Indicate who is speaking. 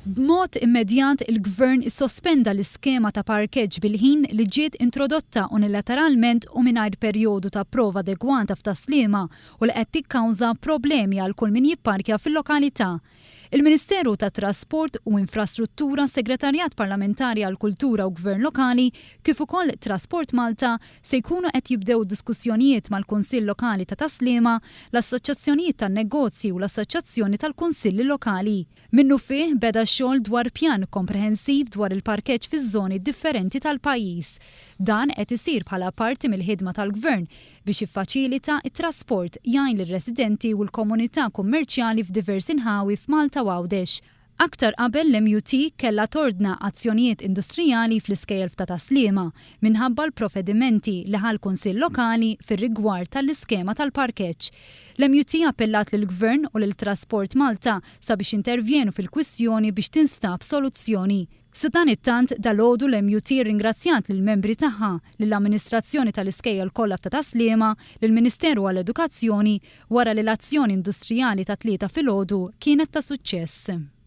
Speaker 1: B'mod immedjat il-Gvern issospenda l-iskema ta' parkeġġ bil-ħin li ġiet introdotta unilateralment u mingħajr perjodu ta' prova adegwata f'Tas-Sliema u li qed tikkawża problemi għal kull min jipparkja fil-lokalità. Il-Ministeru tat-Trasport u Infrastruttura, Segretarjat Parlamentari għall-Kultura u Gvern Lokali, kif ukoll Trasport Malta se jkunu qed jibdew diskussjonijiet mal-Kunsill Lokali ta' Tas-Sliema, l-Assoċjazzjonijiet tan-Negozji u l-Assoċjazzjoni tal-Kunsilli Lokali. Minnufih beda x-xogħol dwar pjan komprehensiv dwar il-parkeġġ fiż-żoni differenti tal-pajjiż. Dan qed isir bħala parti mill-ħidma tal-Gvern biex jiffaċilita t-trasport, jgħin lir-residenti u l-komunità kummerċjali f'diversi nħawi f'Malta u Għawdex. Aktar qabel l-MUT kellha tordna azzjonijiet industrijali fl-iskejjel f'ta' Tas-Sliema minħabba l-provedimenti li ħa l-Kunsill Lokali fir-rigward tal-iskema tal-parkeġġ. L-MUT appellat lill-Gvern u lil Trasport Malta sabiex jintervjenu fil-kwistjoni biex tinstab soluzzjoni. Sadanittant, dalgħodu l-MUT rringrazzjat lill-membri tagħha, lill-amministrazzjoni tal-iskejjel kollha f'ta' Tas-Sliema, lill-Ministeru għall-Edukazzjoni wara li l-azzjoni industrijali tat-Tlieta filgħodu kienet ta' suċċess.